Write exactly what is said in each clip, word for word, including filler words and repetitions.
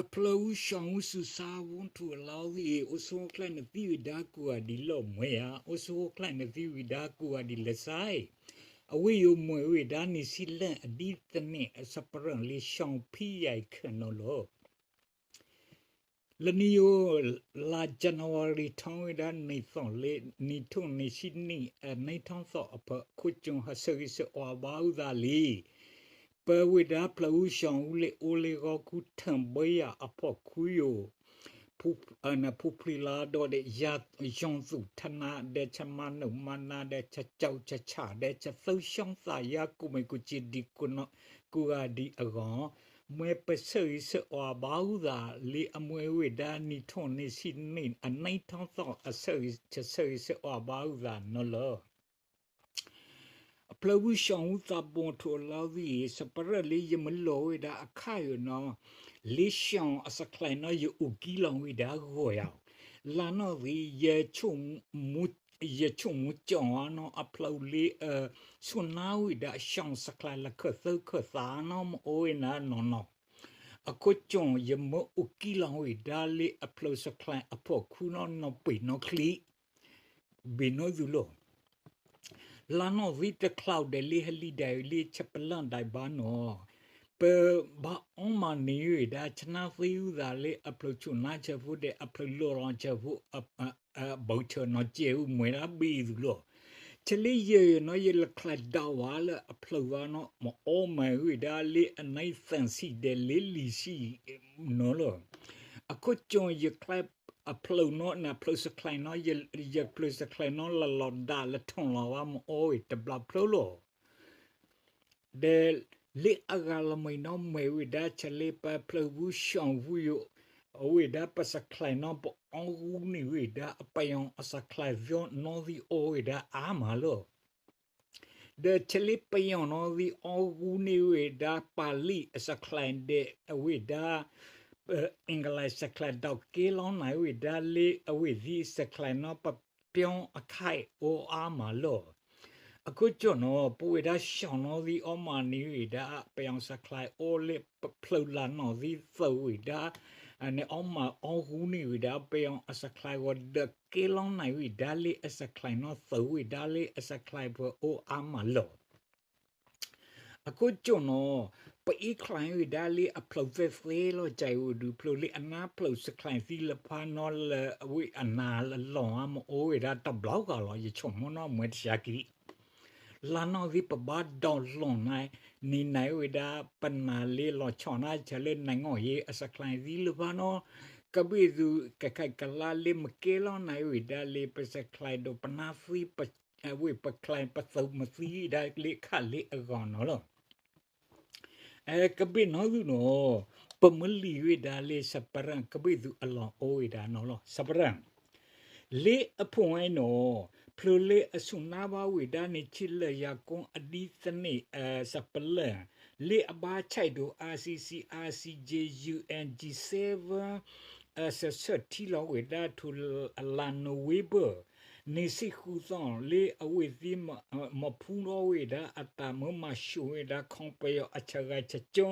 အဖျၢၣ်အူ ရှောင်အူ စုဆါဝုန်းထူအလီၢ်သီး အိၣ်ဆူၣ်အိၣ်ချ့ နသံဝေဒါ ကူၣ်အဒံးလီၤမွဲဧါ, အိၣ်ဆူၣ်အိၣ်ချ့ နသံဝေဒါ ကူၣ်အဒံးလၢစါအံၤ, အဝဲယိၤမွဲဝေဒါ နံၣ်ဆံလၢၢ် အဒ်သန့ၣ် အစပရၢၣ်လံ ရှောင်ဖံးယဲၢ်ခဲနီၤလီၤ. လၢနံၣ်ယိၤ လါ January ထီၣ်ဝေဒါ နံၣ်သီၣ်လၢ နံၣ်ထူၣ်နံၣ်ဆံနံၣ် အနံၣ်ထီၣ်သီၣ်အဖၢၣ် ခိၣ်ကၠိၣ်ဟးဆၢဂ့ၤဆၢဝါဘၣ်အုၣ်သးလံ. ပဝေဒါ ဖျၢၣ်အူ ရှောင်အူ လၢအိၣ်လၢဂီၤခူ ထၢၣ်ဘၢယၢ်အဖီၣ်ခူယိၤ ဖူ အန ဖူဖျီလါဒီး ဒဲး ယၤ ယွန်သူၣ်ထနါ ဒဲး ဆမါနုၣ်မါနါ ဒဲး ဆကၠီဆဆၣ် ဒဲး ဆသုရှောင်သး ယၤ ကူၣ်မဲာ်ကူၣ်စံဒံး ကူၣ်နီၣ် ကူၣ်အဒံးအဂီၢ် မွဲပဆၢဂ့ၤဆၢဝါဘၣ်အုၣ်သးလံ အမွဲဝေဒါ နံၣ်ထီၣ်နံၣ်ဆံနံၣ် အနံၣ်ထီၣ်သီၣ် အဆၢဂ့ၤ ဆၢဂ့ၤဆၢဝါဘၣ်အုၣ်သးနီၤလီၤ. အဖျၢၣ်အူ ရှောင်အူ သးဘီထူအလီၢ်သီး စပရၢၣ်လံ ယမ့ၢ်လီၤဝေဒါ အခါယိၤနီၤ လၢရှောင်အစခါနီၤ ယအိၣ်ကံလီၤဝေဒါဂီၢ်ယၤ လါနီၣ်သီး ယဆိကမိၣ် ယဆိကမိၣ်ကၠီၣ်နီၤ အဖျၢၣ်လံ အ ဆူၣ်နါဝေဒါ ရှောင်စခါ လၢခၢၣ်သၢခၢၣ်သးနီၤ မ့ၢ်အိၣ်ဝဲနၤနီၤနီၤ အခိၣ်ကၠိၣ် ယမ့ၢ်အိၣ်ကံလီၤဝေဒါလၢအဖျၢၣ်စခါ အဖီၣ်ခူနီၤ နီၢ်ပ့ၤနီၢ်ချံ ဘ့ၣ်နီၣ်သူလီၤ. လါနီၣ်သီးတချီဒဲးလံ ဟလံဒဲးလံ ဆပလၢၣ်ဒဲးဘၣ်နီၤ ပဘၣ်အီမၤန့ၢ်ဝေဒါ ဆနါသံအုၣ်သးလၢအဖျၢၣ်ဆူၣ်နါဆၢဖိဒီး အဖျၢၣ်လီၤလီၤဆၢဖိ အ အ ဘၢၣ်ဆၢနီၤ ကဲဝံၤမွဲဒၣ်ဘ့ၣ်သူလီၤ. ဆဲးလၢယဲၢ်နီၤ ယလဲၤချဲးဒၣ်ဝဲလၢအဖျၢၣ်ဝဲနီၤ မ့ၢ်အီမၤဝေဒါလၢအနံၣ်သၢဆံဒဲးလံ လံဆံနီၤလီၤ. အခိၣ်ကၠိၣ် ယချဲးအဖျၢၣ်နီၤ နဖျၢၣ်စခါနီၤ ယ ယဖျၢၣ်စခါနီၤ လီၤလီၤဒါလၢထီၣ်လီၤဝဲ မ့ၢ်အီဝဲတဘျီဖျၢၣ်လီၤ. ဒီးလၢအဂၤလီၤမ့ၢ်နီၤ မ့ၢ်ဝဲဒၣ် ဆဲးလၢပဖျၢၣ်ဝူ ရှောင်ဝူယိၤ အဝဲဒၣ်ပစခါနီၤ ပအီၣ်ဂူန့ၢ်ဝဲဒၣ် အပယီၤအစခါသ့ၣ်နီၤ သ့ၣ်အီၣ်ဝဲဒၣ်အါမးလီၤ. ဒီးဆဲးလၢပယီၤနီၤ သ့ၣ်အီၣ်ဂူန့ၢ်ဝဲဒၣ် ပၣ်လံၣ်အစခါဒီး အဝဲဒၣ် အင်္ဂလိပ်စခါ ဒီးကဲလီၤနၤဝဲဒၣ်လၢအဝဲသ့ၣ်စခါနီၤ ပ ပျီအခါအီၣ်အါမးလီၤ. အခိၣ်ကၠိၣ်နီၤ ပဝဲဒၣ်ရှောင်နီၤ သ့ၣ်အီၣ်မၤန့ၢ်ဝဲဒၣ် ပယီၤစခါအီၣ်လၢပဖျၢၣ်လၢနီၤ သ့ၣ်သၢဝဲဒၣ် အန့ၣ်အီၣ်မၤအီၣ်ဂူန့ၢ်ဝဲဒၣ် ပယီၤအစခါဂီၤ ဒီးကဲလီၤနၤဝဲဒၣ်လၢအစခါနီၤ သၢဝဲဒၣ်လၢအစခါပှၤအီၣ်အါမးလီၤ. အခိၣ်ကၠိၣ်နီၤ ပအ့ၣ်ချဲးဝဲဒၣ်လၢအဖျၢၣ်သ့ၣ်သ့ၣ်လီၤ ကဲဝူဒူ ဖျၢၣ်လၢအနါဖျၢၣ်စခါသ့ၣ်တဖၣ်နီၤ လၢအဝဲအနါလၢလီၤ မ့ၢ်အီၣ်ဝဲဒၣ်တဘျီဂၤလီၤ ယဆိကမိၣ်နီၤ မ့ၢ်တၢ်ဆါကံၤ လၢနီၤသ့ၣ် ပဘၣ်ဒီးလီၤနၤ န့ၢ်နၤဝဲဒၣ် ပနၢ်လၢလီၤဆီၣ်နၤ ဆဲးလၢ နိုင်ငံရေး အစခါသ့ၣ်တဖၣ်နီၤ ကဘ့ၣ်သူ ကခါကလါလၢမ့ၢ်ကဲလီၤနၤဝဲဒၣ်လၢပစခါဒီး ပနၢ်သံ ပ အဝဲပခါ ပသုးမသံဒၣ်လၢခါလၢအဂီၢ်နီၤလီၤ. အဲ ကဘ့ၣ်နီၤသူနီၤ ပမ့ၢ်လံဝဲဒၣ်လၢ စပရၢၣ် ကဘ့ၣ်သူအလီၢ်အိၣ်ဝဲဒၣ်နီၤလီၤ စပရၢၣ် လၢအဖုၣ်ဝဲနီၤ ဖျၢၣ်လၢအဆူၣ်နါဘၣ်ဝဲဒၣ်န့ၣ် ဆံလၢာ်ယၤကိၣ် အဒ်သန့ၣ် အ စပလၢၣ် လၢအဘၣ်ဆဲးဒိၣ် RCC RCJ UN G seven အ ဆၢထံလီၤဝဲဒၣ် ထူလါ November န့ၣ် စံဃုသီ လၢအဝဲသ့ၣ်မၤ မၤဖူထီၣ်ဝဲဒၣ် အတၢ်မၢမၤဆိၣ်ဝဲဒၣ် ခီပယီၤအဆဂၤဆကၠိ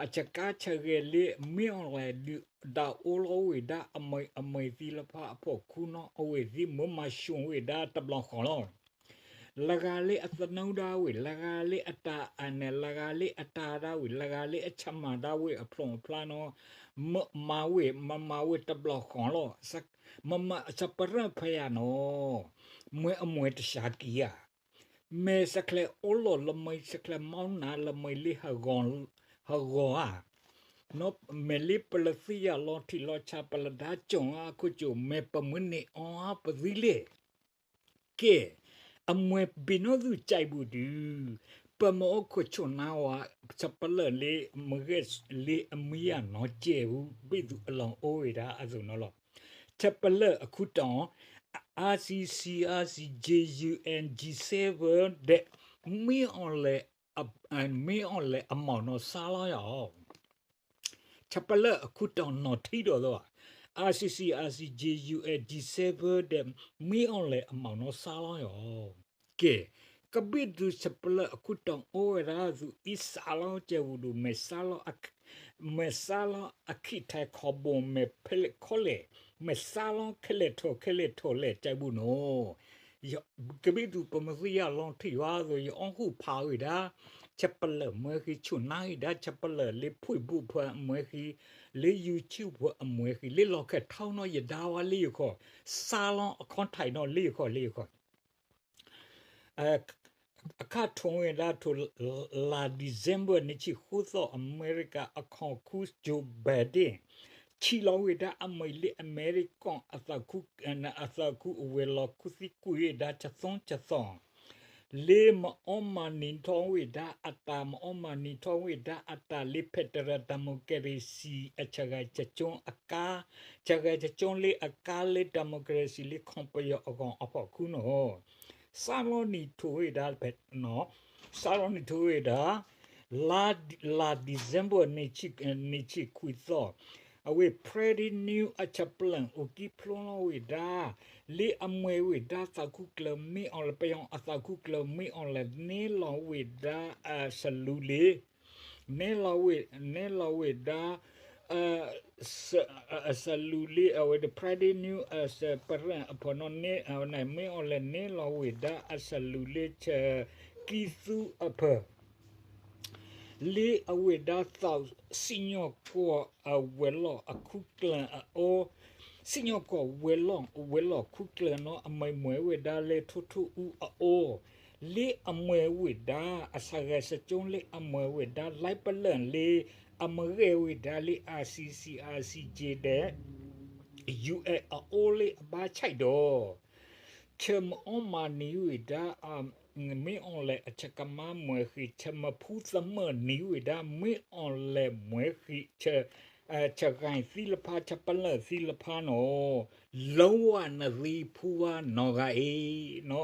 အဆကၢဆဂဲၤလၢ မ့ၢ်အီၤလဲၣ် ဒုးဒၣ်အိၣ်လီၤဝဲဒၣ် အမုၢ်အမုၢ်သ့ၣ်တဖၣ်အဖီခိၣ်နီၤ အဝဲသ့ၣ်မၢမၤဆိၣ်ဝဲဒၣ်တဘျီဃီလီၤ. လၢဂၤလၢအသနူဒၣ်ဝဲ လၢဂၤလၢအတၢ်အနဲၣ် လၢဂၤလၢအတၢ်ဒၣ်ဝဲ လၢဂၤလၢအဆမၢ်ဒၣ်ဝဲ အဖျိအဖျါနီၤ မၢမၤဝဲ မၤမၤဝဲတဘျီဃီလီၤ. မၤမၤ စပရၢၣ်ဖဲယၤနီၤ မွဲအမွဲတၢ်ဆါကံၤဧါ မ့ၢ်စခါအိၣ်လီၤလၢမ့ၢ် စခါမီၣ်နၤလၢမ့ၢ်လၢဟဂီၤ ဟဂီၤဧါ နီၤ မ့ၢ်လၢပလၢသံယၤလီၤထံးလီၤဆး ပလၢဒါကၠိၣ်ဧါ ခိၣ်ကၠိၣ် မ့ၢ်ပမုၢ်န့ၢ်အီၤဧါပသံလဲၣ် ကဲ အမွဲဘ့ၣ်နီၤသူ ကဲဝူဒူ ပမ့ၢ်အိၣ်ခိးဆိၣ်နါဝဲ စပလၢၣ်လၢ မ့ၢ်ဂ့ၢ်လၢအမံယၤနီၤ ကဲဝူ ဘ့ၣ်သူအလီၢ်အိၣ်ဝဲဒၣ်အသိးနီၤလီၤ. စပလၢၣ်အခိၣ်တီ RCC RCJ UN G seven ဒဲး မ့ၢ်အီၤလဲၣ် မ့ၢ်အီၤလဲၣ်အမီၢ်နီၤ စါလီၤယၤ စပလၢၣ်အခိၣ်တီနီၤထံဒီးလီၤ RCC RCJ UN G seven ဒဲး မ့ၢ်အီၤလဲၣ်အမီၢ်နီၤ စါလီၤယၤ ကဲ ကဘ့ၣ်သူ စပလၢၣ်အခိၣ်တီအိၣ်ဝဲဒၣ်သူ အံၤစါလီၤ ကဲဝူဒူ မ့ၢ်စါလီၤ မ့ၢ်စၢ်လီၤအခံထံးခီၣ်ဘိ မ့ၢ်ဖဲလဲၣ်ခီလဲၣ်, မ့ၢ်စၢ်လီၤခဲလၢာ်ထိၣ်ခဲလၢာ်ထိၣ်လဲၣ် ကၠဲးဘူးနီၤ. ယ ကဘၣ်ဒုးပမ့ၢ်သုယၤ လီၤထံၣ်ဝဲသိး ယအီၣ်ဟူးဖးဝဲဒၣ် ချက်ပလက် မွဲဃီ ဆူၼ်နၢ်ဝဲဒၣ် ချက်ပလက် လၢ Facebook ဖဲအမွဲဃီ, လၢ YouTube ဖဲအမွဲဃီ, လၢလီၢ်ခဲထီၣ်နီၤ ယဒါဝဲ လၢယခီၣ်, စၢ်လီၤအခီၣ်ထံးနီၤ လၢယခီၣ် လၢယခီၣ် အခါထိးဝဲဒၣ်ထိး လါ December န့ၣ် ဆံဃုသီ အမဲရကၤအခီၣ်ခု Joe Biden ဆံးလီၤဝဲဒၣ်အမံၤလၢအမဲရကၤအသးခု အသးခုအဝဲၤလီၢ် ခူသံကွံာ်ဝဲဒၣ် ချက်သွင်းချက်သွင်း လၢမၤအီၣ်မၤနံၤထီၣ်ဝဲဒၣ်အတၢ် မၤအီၣ်မၤနံၤထီၣ်ဝဲဒၣ်အတၢ်လၢ federal democracy အချက်ဂဲချက်ကျိအကါ, ချက်ဂဲချက်ကျိလၢအကါ လၢ democracy လၢ ခီပညီအဂီၢ်အဖီခိၣ်နီၤ. စၢ်လီၤနံၤထိးဝဲဒၣ်ဖဲနီၤ, စၢ်လီၤနံၤထိးဝဲဒၣ် လါ လါ December န့ၣ် ဆံ န့ၣ် ဆံခွံသီ, အဝဲ Friday News အချက်ပလက် အိၣ်ကံဖျိလီၤဝဲဒၣ် လၢအမွဲဝဲဒၣ်သးခုကျၢၤ မ့ၢ်အီၤလဲၣ် ပယီၤအသးခုကျၢၤ မ့ၢ်အီၤလဲၣ် နဲလီၤဝဲဒၣ်အစလူလ့ နဲလီၤဝဲ နဲလီၤဝဲဒၣ် အ စ အ အစလူလ့ အဝဲဒၣ် Friday News အချက်ပလက်အဖီနီၤ နဲ အဝဲန့ၣ် မ့ၢ်အီၤလဲၣ် နဲလီၤဝဲဒၣ်အစလူလ့ ဆဲ ကံသူအဖီ လၢအဝဲဒၣ်သး စံၣ်ညီၣ်ကွီၢ်အဝဲၤလီၢ်အခူကျၢၢ်အအိၣ်, စံၣ်ညီၣ်ကွီၢ်ဝဲၤလီၢ် ဝဲၤလီၢ်ခူကျၢၢ်နီၤ အမံၤမွဲဝဲဒၣ်လၢ ထိၣ်ထိၣ်အူအအိၣ်, လၢအမွဲဝဲဒၣ် အချက်ဂဲချက်ကျိလၢအမွဲဝဲဒၣ် လၢပလၢၢ်လၢ အမ့ၢ်ဂဲၤဝဲဒၣ်လၢ ICC ICJ ဒီး UN အအိၣ်လၢအဘၣ်ဆဲးဒီး ဆဲမၤအီၣ်မၤနံၤဝဲဒၣ် အ မ့ၢ်အီၤလဲၣ် အချက်ကမၣ်မွဲဃီ, ဆဲမၤဖူသမၢၣ်နံၤဝဲဒၣ် မ့ၢ်အီၤလဲၣ် မွဲဃီ, ဆဲ အ ချက်ဂဲသ့ၣ်တဖၣ် ချက်ပလက်သ့ၣ်တဖၣ်နီၤ, လုံးဝနသံဖူဝါနီဂၤအံၤနီၤ,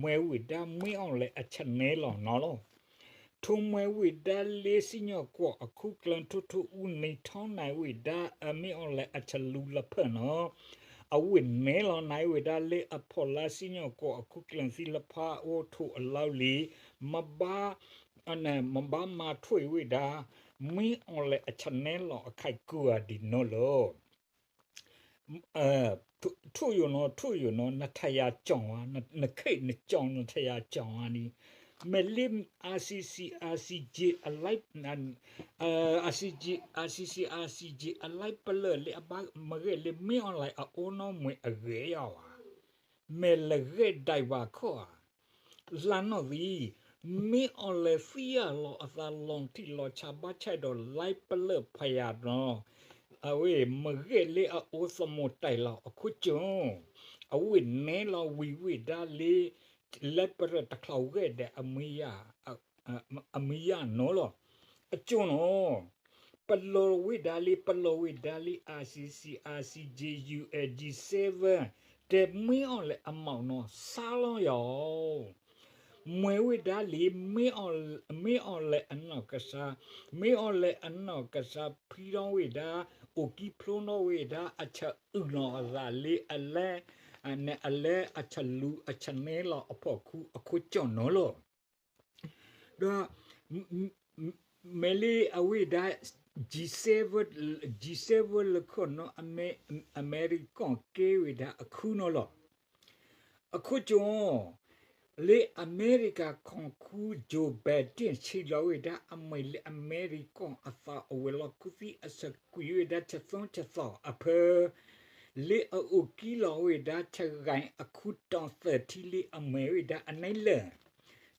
မွဲဝဲဒၣ် မ့ၢ်အီၤလဲၣ် အချက်နဲလီၤနီၤလီၤ. ထိးမွဲဝဲဒၣ်လၢစံၣ်ညီၣ်ကွီၢ်အခူကျၢၢ် ထိၣ်ထိၣ်အူ နံၤထီၣ်နၤဝဲဒၣ် အမ့ၢ်အီၤလဲၣ် အချက်လူလၢဖၢၣ်နီၤ, အဝဲနဲလီၤနၤဝဲဒၣ်လၢအဖီလာ် စံၣ်ညီၣ်ကွီၢ်အခူကျၢၢ်သ့ၣ်တဖၣ် အိၣ်ထိးအလီၢ်လံ, မ့ၢ်ဘၣ် အန့ၣ် မ့ၢ်ဘၣ်မၤထွဲဝဲဒၣ် မ့ၢ်အီၤလဲၣ် အချက်နဲလီၤအခါ ကွၢ်ဒ်နီၤလီၤ. အ ထိး ထိးယိာ်နီၤ ထိးယိာ်နီၤ နထယၤကၠီၣ်ဝါ န နခ့ၣ်နကၠီၣ် နထယၤကၠီၣ်ဝါန့ၣ် မ့ၢ်လၢ ICC ICJ အလၢ အ ICJ ICC ICJ အလၢပလၢၢ်လၢအဘၣ်မ့ၢ်ဂဲၤလၢ မ့ၢ်အီၤလဲၣ်အအိၣ်နီၤ မွဲအဂ့ၤယဝ်ၢ် မ့ၢ်လၢဂဲၤဒၣ်ဝဲခီဧါ လၢနီၣ်သံ မ့ၢ်အီၤလဲၣ်သံယၤလီၤအသး လီၤထံၣ်လီၤဆး ဘၣ်ဆၣ်ဒီး လၢပလၢၢ်ဖယၢၣ်နီၤ အဝဲမ့ၢ်ဂဲၤလၢအအိၣ်သမူတၢ်လီၤ အခိၣ်ကၠိ အဝဲနဲလီၤဝံၤဝဲဒၣ်လၢ လၢပလၢၢ်တခီဝဲဒၣ် အမံၤယၤ အမံၤယၤနီၤလီၤ အကၠိနီၤ ပလီၤဝဲဒၣ်လံ ပလီၤဝဲဒၣ်လံ ICC ICJ UN G seven တဲမ့ၢ်အီၤလဲၣ်အမီၢ်နီၤ စၢ်လီၤယဝ်ၢ် မွဲဝဲဒၣ်လံ မ့ၢ်အီၤ မ့ၢ်အီၤလဲၣ်အနီၢ်ကစၢ် မ့ၢ်အီၤလဲၣ်အနီၢ်ကစၢ် ဖံးထီၣ်ဝဲဒၣ် အိၣ်ကံဖျိထီၣ်ဝဲဒၣ် အဆၢအုၣ်နီၤအသးလၢအလဲ အန့ၣ်အလဲ အဆၢလူ အဆၢနဲလီၤအဖီခိၣ် အခိၣ်ကၠိနီၤလီၤ ဒီး မ့ၢ်လၢအဝဲဒၣ် G seven G seven လၢခိၣ်နီၤ အမဲရကီၢ် ကဲဝဲဒၣ်အခုနီၤလီၤ အခိၣ်ကၠိ လၢအမဲရကၤ ခီၣ်ခူ Joe Biden ဆံးလီၤဝဲဒၣ် အမ့ၢ်လၢအမဲရကီၢ်အသးအိၣ်ဝဲလီၤ ခူသံအဆၢကွံာ်ဝဲဒၣ် ချက်သွင်းချက်သွင်းအဖၢ လၢအအိၣ်ကံလီၤဝဲဒၣ် ချက်ဂဲအခူ တီၢ်သၢထံ လၢအမွဲဝဲဒၣ် အနံၣ်လၢ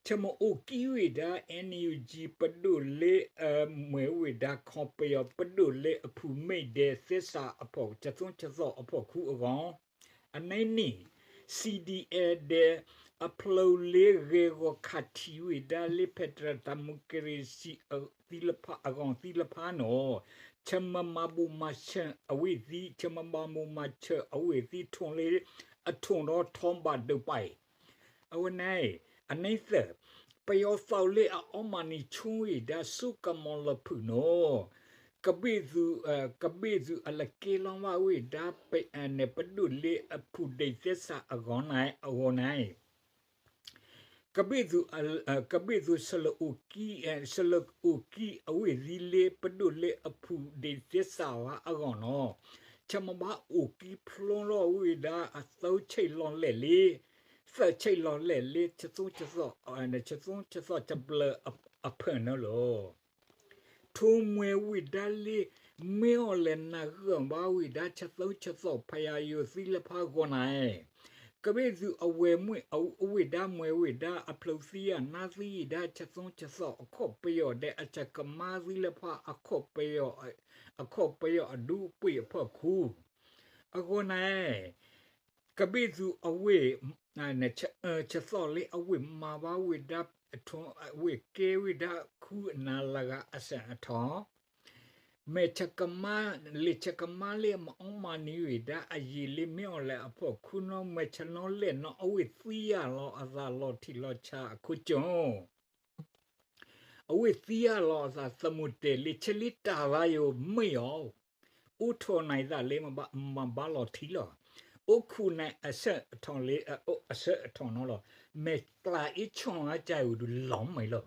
ချက်မ့ၢ်အိၣ်ကံဝဲဒၣ် NUG ပဒိၣ်လၢအမွဲဝဲဒၣ် ခီပယီၤပဒိၣ်လၢအဖုမ့ၢ်ဒဲး သဲစးအဖီ ချက်သွင်းချက်သွင်းအဖီခိၣ်အဂီၢ် အနံၣ်နံၣ် CDF ဒဲး အဖျိလၢဂဲၤဂီၤခးထံးဝဲဒၣ်လၢ federal democracy သ့ၣ်တဖၣ် အဂီၢ်သ့ၣ်တဖၣ်နီၤ ချက်မ့ၢ်မၤဘူၣ်မၤဆၢၣ်အဝဲသ့ၣ် ချက်မ့ၢ်မၤဘူၣ်မၤဆၢၣ်အဝဲသ့ၣ် ထိၣ်လၢ အထိၣ်ဒီးထီၣ်ဘၣ်ဒိဘၣ် အဝဲန့ၣ် အနံၣ်သၢ ပယီၤသးလၢအအီၣ်မၤနံၤဆိဝဲဒၣ် ဆူကမီၤလၢဖုၣ်နီၤ ကဘ့ၣ်သု ကဘ့ၣ်သုအလၢကဲလီၤဘၣ်ဝဲဒၣ် ပဒိၣ်လၢအဖုဒဲးသဲစးအဂီၢ်န့ၣ် အဂီၢ်န့ၣ် Ka bai du, ka bai du sa la u ki, sa la u ki a wei di le padu le a phu de te sa wa a gon no. Cha ma ba u ki phlong lo wei da a tau chai lon le le. Tau chai lon le le cha tsong cha so, cha tsong cha so cha ble a phe no lo. Thu mue wei da le, meo le na gong ba wei da cha tau cha so pha ya yo si le pha gon nai. Ka bai du a wei mue a wei da mue wei da a phlong si ya na si da cha tsong cha so a kho pe yo de a cha ka ma si le pha a kho pe yo, a kho pe yo a du pui a pha khu. A gon nai. Ka bai du a wei, na cha, cha so le a wei ma ba wei da, a wei ke wei da khu na la ga a sa a tho. Me cha ka ma le cha ka ma le ma ong ma ni wei da a yi le meo le a pho khu no me cha no le no a wei si ya lo a za lo thi lo cha a khu cho. A wei si ya lo a za sa mu te le cha le ta la yo me yo. U tho nai da le ma ba, ma ba lo thi lo. U khu nai a sa tho le, a sa tho no lo. Me kla i chong a cha u du lo me lo.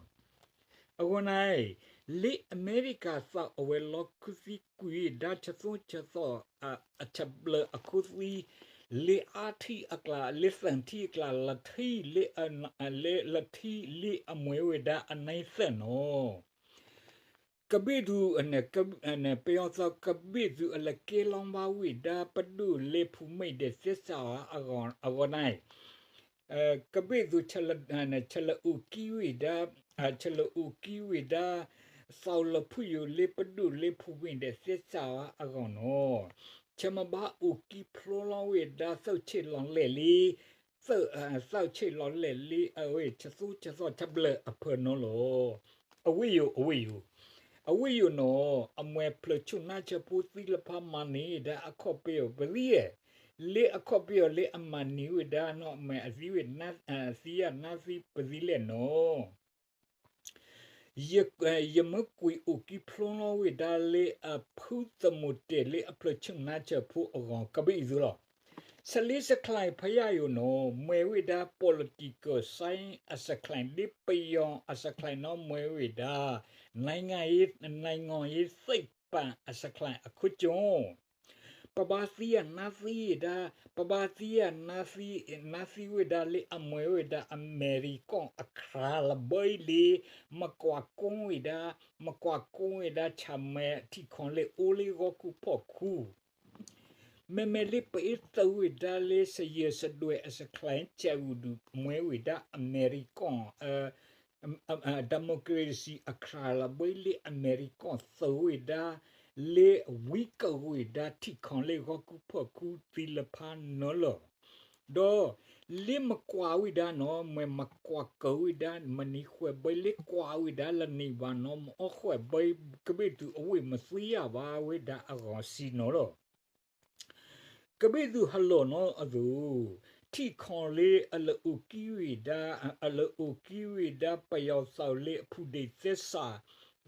A gon nai, le America sa a wei lo khu si kui da cha so cha so a, a cha ble a khu si le a thi a kla, le san thi a kla la thi le a, le la thi le a mue wei da a nai sa no. Ka bai du a ne, ka, a ne pe yo sa ka bai du a la ke long ba wei da padu le phu mei de se sa a gon, a gon nai. Ka bai du cha la, a ne cha la u ki wei da, a cha la u ki wei da, sau la phu yo le padu le phu mei de se sa a gon no. Cha ma ba u ki phlong lo wei da sau che long le li, Sau, a, sau che lo le li a wei cha su cha so cha ble a phe no lo. A wei yo, a wei yo. A wei yo no, a mue phle chu na cha pu si la pha ma ni da a kho pe yo pe li e. Le a kho pe yo le a ma ni wei da no me a si wei na, a si ya na si pe si le no. Ye, ye me kui u ki phlong lo wei da le a phu ta mu te le a phle chang na cha phu a gon ka bai du lo. Sa le sa khlai pha ya yo no, mue wei da political science a sa khlai le pe yo a sa khlai no mue wei da. Nai ngai, nai ngoi sai pa a sa khlai a khu chong. Pa ba si ya na si da, pa ba si ya na si, na si wei da le a mue wei da America a khra la bai le, ma kwa kong wei da, ma kwa kong wei da cha me thi khon le o le go ku pho khu. Me me le pa i ta wei da le sa ye sa due a sa khlai cha u du mue wei da America, eh, democracy a khra la bai le America sa wei da le wei ka wei da thi khon le go ku pho khu ti la pha no lo. Do le ma kwa wei da no, me ma kwa ka wei da ma ni khue bai le kwa wei da la ni ba no ma o khue bai ka bai du a wei ma si ya ba wei da a go si no lo. Ka bai du ha lo no a du. Thi khon le a la u ki wei da, a la u ki wei da pa yau sau le phu de se sa.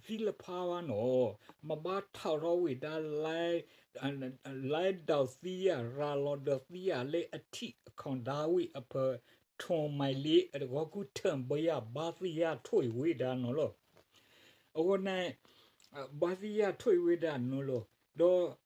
Si la pha wa no. Ma ba thao ro wei da lai, a, lai dau si ya ra lo da si ya le a thi khon da wei a phe thon mai le a go ku them ba ya ba si ya thoi wei da no lo. A go nai, a, ba si ya thoi wei da no lo. Do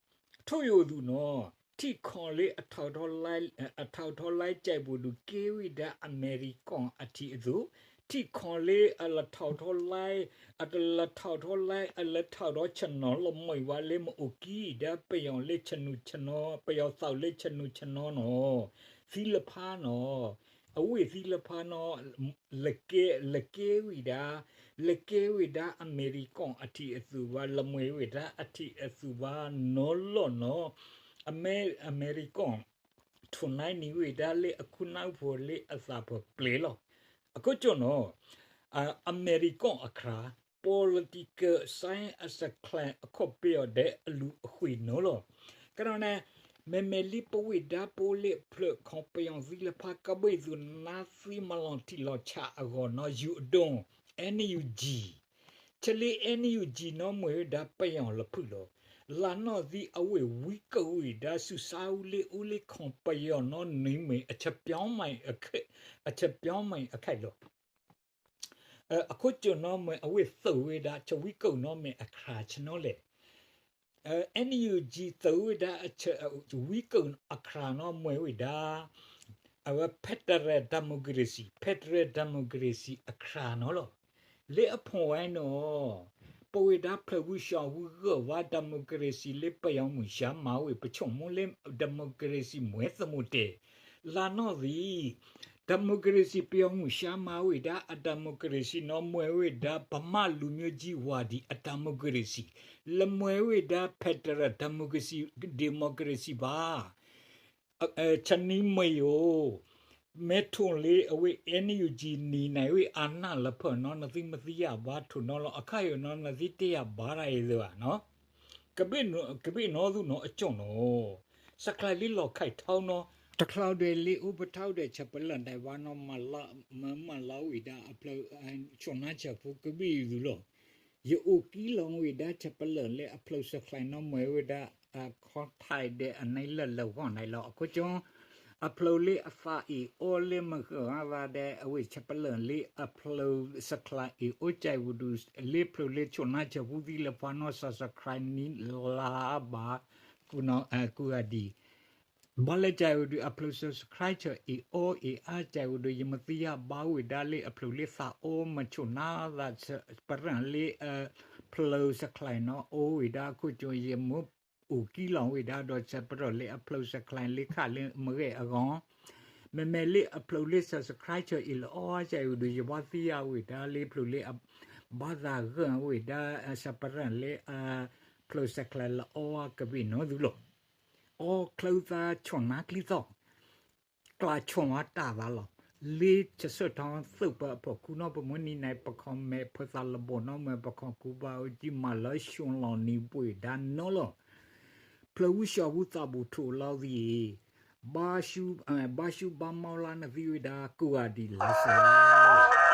Thoi yo du no, thi khon le a thao tho lai, a thao tho lai chai bu du ke wei da America a thi du. Thi khon le a la thao tho lai, a la thao tho lai, a la thao tho cha no lo moi wa le ma u ki da pe yong le cha nu cha no, pe yong sau le cha nu cha no no. Si la pha no. A wei si la pha no, la ke, la ke wei da, la ke wei da America a thi a su wa, la mue wei da a thi a su wa no lo no. Amer-, America thu nai ni wei da le a khu nau pho le a sa pho ple lo. A ko cho no, a, America a khra, political science a sa khlai a kho pe o de a lu a hui no lo. Ka no ne, me me li pa wei da po le phle kho pe yong si la pha ka bai zu na si ma long thi lo cha a go no yu dong, N U G. Cha le N U G no mue da pe yong la phu lo. La no si a wei wei ka wei da su sa u le u le kho pe yong no ni me a cha piao mai a khe, a cha piao mai a khai lo. အခိၣ်ကျိုန်နီၢ်မွဲအဝ့ၢ်သုးဝဲဒၣ် ဆၢဝံကၢၢ်နီၢ်မွဲအခရၣ်ဆၢနီၤလဲၣ်. အဲ NUG သုးဝဲဒၣ် ဆၢဝံကၢၢ်အခရၣ်နီၢ်မွဲဝဲဒၣ် အဝဲ Federal Democracy, Federal Democracy အခရၣ်နီၤလီၤ. လၢအဖုံဝဲနီၤ ပဝဲဒၣ်ဖျၢၣ်ဝူၣ်ရှောင်ဝူၣ်ဂၢၢ်ဝါ democracy လၢပယီၤမုၢ်ရှါမၤဝဲ ပဆိကမိၣ်လၢ democracy မွဲသမုတ်တဲ လါနီၢ်သီး democracy ပယီၤမုၢ်ရှါမၤဝဲဒၣ်အ democracy နီၤ မွဲဝဲဒၣ် ဗမာလူမျိုးကြီးဝါဒီးအ democracy လၢမွဲဝဲဒၣ် federal democracy, democracy ဘၣ်. ဆၢနံၤမ့ၢ်ယိၤ မဲာ်ထိၣ်လၢအဝဲ NUG နံၤနံၤဝဲ အာဏာ လၢဖၢၣ်နီၤ နသ့ၣ်မသ့ၣ်ယါဘၣ် ထိၣ်နီၤလီၤ အခါယိၤနီၤ နသ့ၣ်တ့ၢ်ယါဘၣ်ရၤအံၤသ့ဘၣ်နီၤ. ကဘ့ၣ်နီၤ ကဘ့ၣ်နီၤသူနီၤ အကၠိၣ်နီၤ စၢ်ခလၢ်လံလီၤ ခိုင်ထွန်း နီၤ တချုးဒၣ်လံ ဥပဒေ ဒီး ဆပ်ပလၢၢ် ဒဲးဝါနီၤ မၤလီၤ မၤလီၤဝဲဒၣ်အဖျၢၣ် ဆိၣ်နါစၢ်ဖိ ကဘ့ၣ်ယိၤသူလီၤ. ယအိၣ်ကံလီၤဝဲဒၣ် ဆပ်ပလၢၢ်လၢအဖျၢၣ်စၢ်ခလၢ်နီၤ မွဲဝဲဒၣ် အခီၣ်ထံးဒီးအနံၣ်လၢလၢဂီၢ်နံၣ်လီၤ အခိၣ်ကျိုန် အဖျၢၣ်လၢအသးအံၤအိၣ်လၢမုၢ်ဂီၤအသးဒီး အဝဲ ဆပ်ပလၢၢ်လၢအဖျၢၣ်စၢ်ခလၢ်အံၤအိၣ် ကၠဲးဝဲဒုး လၢဖျၢၣ်လၢဆိၣ်နါစၢ်ဖိသ့ၣ်လၢ ဖါနီၤ subscribe နံၣ်လါဘၣ် ကူနီၤ ကူဂၤဒံး ဘၣ်လၢ ကၠဲးဝဲဒုး အဖျၢၣ် subscribe အံၤအိၣ်အံၤအါ ကၠဲးဝဲဒုး ယမ့ၢ်သ့ၣ်ယါဘၣ်ဝဲဒၣ်လၢအဖျၢၣ်လၢသးအိၣ် မဆိၣ်နါသး ဆပ်ပလၢၢ်လၢအဖျၢၣ်စၢ်ခလၢ်နီၤ အိၣ်ဝဲဒၣ် အခိၣ်ကျိုန် ယမ့ၢ်အိၣ်ကံလီၤဝဲဒၣ်ဒီး ဆပ်ပလၢၢ်လၢအဖျၢၣ်စၢ်ခလၢ် လၢခါလၢမ့ၢ်ဂ့ၤအဂီၢ် မ့မ့ၢ်လၢအဖျၢၣ်လၢ subscribe အံၤလီၤအါ ကၠဲးဝဲဒုး ယဘၣ်သ့ၣ်ယါဝဲဒၣ်လၢဖျၢၣ်လၢအဘၣ်သးဂၢၢ်ဝဲဒၣ် ဆပ်ပလၢၢ်လၢအဖျၢၣ်စၢ်ခလၢ်လီၤအါ ကဘ့ၣ်နီၤသူလီၤ. အီၣ်ချၢသး ဆိၣ်နါချံသီၣ် ကျါဆိၣ်ဝါတၢ်သးလီၤ. လၢဆၢထၢၣ်ထီသုးပအဖီခိၣ်နီၤ ပမုၢ်နံၤန့ၣ် ပ comment ဖုသးလဘိၣ်နီၤ မ့ၢ်ပ comment ကူဘၣ်အိၣ်ကံမၤလၢ ဆိၣ်လီၤနံၤပှ့ၤဒၣ်နီၤလီၤ. ဖျၢၣ်ဝူၣ်ရှောင်ဝူၣ်သးဘူၣ်ထိၣ်လီၤသံး ဘါရှူ ဘါရှူဘါမီၢ်လါ နသံဝဲဒၣ် ကူဂၤဒံးလါစဲး